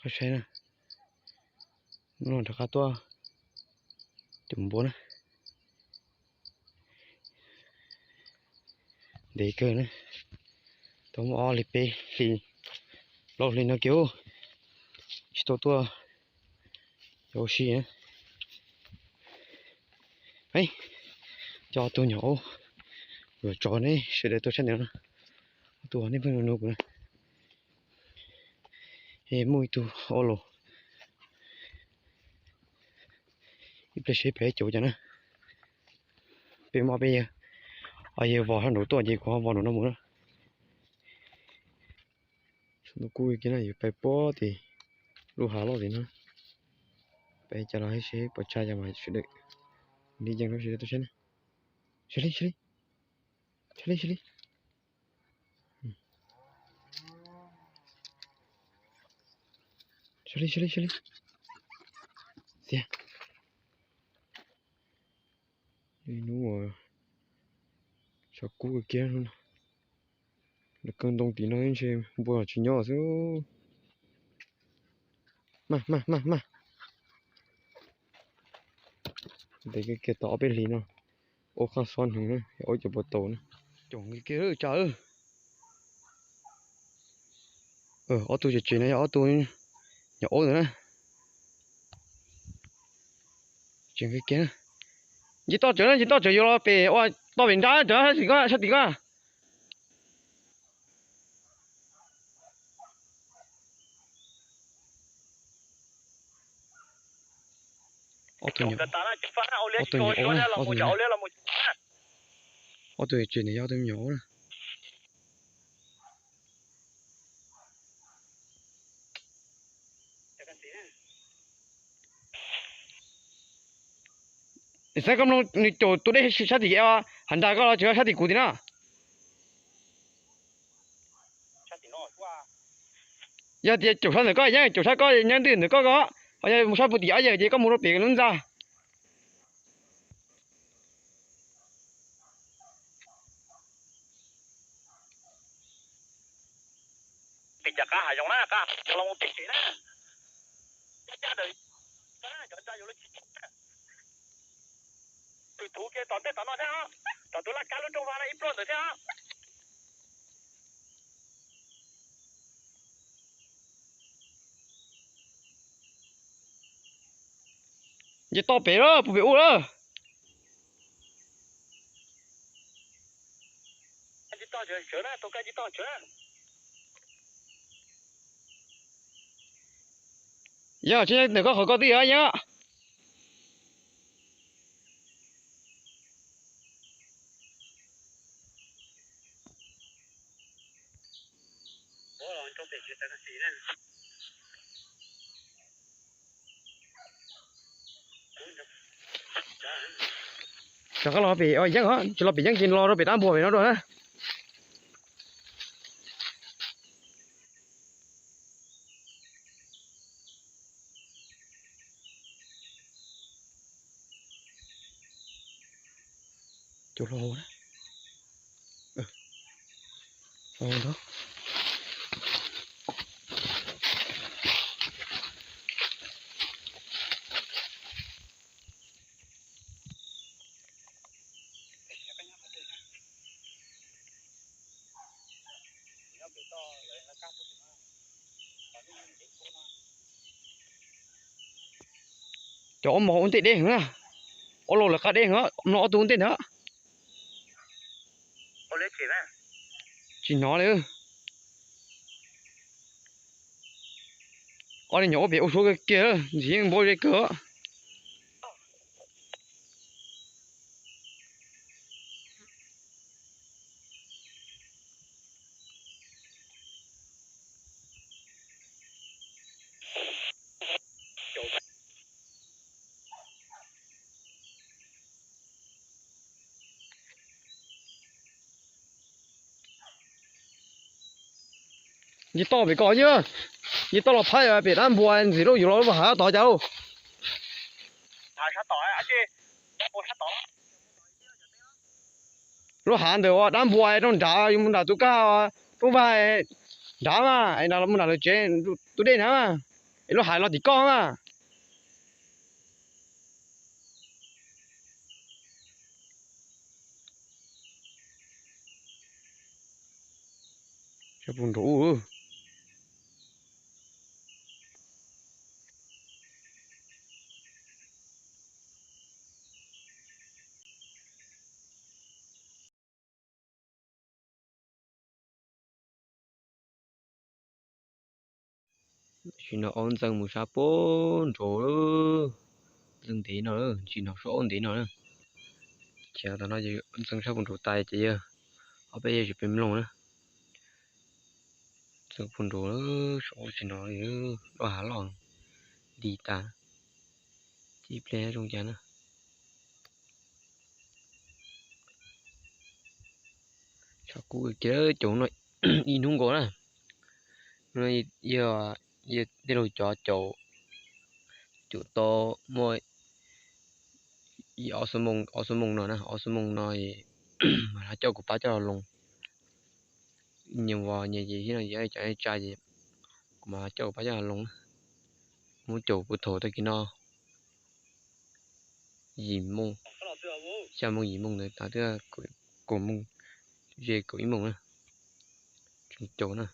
Saib na, no rov qab tuaj cov npua na. Ntev kawg na, tau muaj ob hlis peb hlis plaub hlis no kiag tsis tau tuaj ua si na. Coj ob tug nyuam aub, yuav tso ne sawv daws tuaj sab ntawd no. Ob tug nej pheej nug kuv na. Es muaj ib tug ob los, ib pliag seb peb caum cas na. Peb mob peb yawg, yawg vos sab nraud tuaj ces kuv ho vos nraum no mus na. Xov tooj kub kiag na, yuav pais puag tim lub hav loj tim no. Pais cas los seb puas tshaj cas mas sawv daws, li yees rau sawv daws tuaj saib na. Sawv li, sawv li, sawv li, sawv li. Sawv li, sawv li, sawv li. Xiab. Hnub uas tshav kub kawg kiag no, lawv kawg ntoo tim no ntshe npua tsis nyob xwb. Maj maj maj maj. Ntev kiag kiag tau ob peb hlis no, ua qhaj xob hneev na, ua cov puas tau na. Caum kiag kiag tsam. Ob tug tseem tsem no yog ob tug nyuam aub ntawd na. Tseem kiag kiag na. Nce toj tsawv na, nce toj tsawv yuav los pem ua toj pem nrab tsawv sab tim ko, sab tim ko. Ob tug nyuam, ob tug nyuam aub na, ob tug nyuam, ob tug tseem no yog ob tug nyuam aub na. Xav koj mloog nws caum tus dej sab tim hav nrag koj los tsis sab tim kuv tim na. Yog tias caum sab ntawm koj yeej, caum sab koj nyob ntwj ntawm koj ko, ho yog mus sab puag tim ob yawg ces koj mus rau pem lub ntxa. Pem cov qab hav zoov na, qab hav zoov los mus pem tsev na. Cov ntsa yuav luag tsis tseem na. Tus thuv kiag tom ntej tom no thiab os, tom tus laj kab lub rooj vag no ib pluag ntawd thiab os. Nce toj pem lawm, puag pem ub lawm. Yeej tsis ntawm koj qhov koj twb yog yeej. Rov qab los pem yeeb os, tsis los pem yeeb ces los rau pem dab npua pem no dua na. Cov hlau na. Cov ob mos ua ntej deb heev na. Ob los lawv qab deb heev, mloog ob tug ua ntej ntag. Tsis hnov li. Ob niag nyuam ua pem ua suav kiag, ntxim yeej npau ze kawg. Nce toj pem ko, nce toj los phab pem dab npua ntxim lub, yuav los lub hav tod cas lauj. Lub hav ntawd ua dab npua rau nrad, yus mus nram tus kab, lub vaj nrad mas, mus nram lawv tsev tus dej nrad mas. Es lub hais los tim koj na. Sab puag nraud. Tam sim no aub ntxeev mus sab puag nraud, ntxeev ntev no, ntsis no sab aub ntev no na. Ces tam no ntxeev sab puag nraud tas ces yog ob peb yawg tsis peb mloog na. Ntxeev puag nraud, saum ub tsis no, lub hav loj nti tas, ib pliag zoo cas na. Tshav kub kiag caum no ib hnub nkaus na. Yog, yog tej laug cov caum, caum tau muaj ib ob xuab moos, ob xuab moos no na, ob xuab moos no mas coj kuv pab coj los loos. Nyias vos nyias ces thiab no ces cov tsa ces kuv mam coj kuv pab coj los loos na. Muab caum puag thaum tag kis no yim moos, xya moos yim moos ntawd tas twb kaum moos, ze kaum ib moos na, tseem caum na.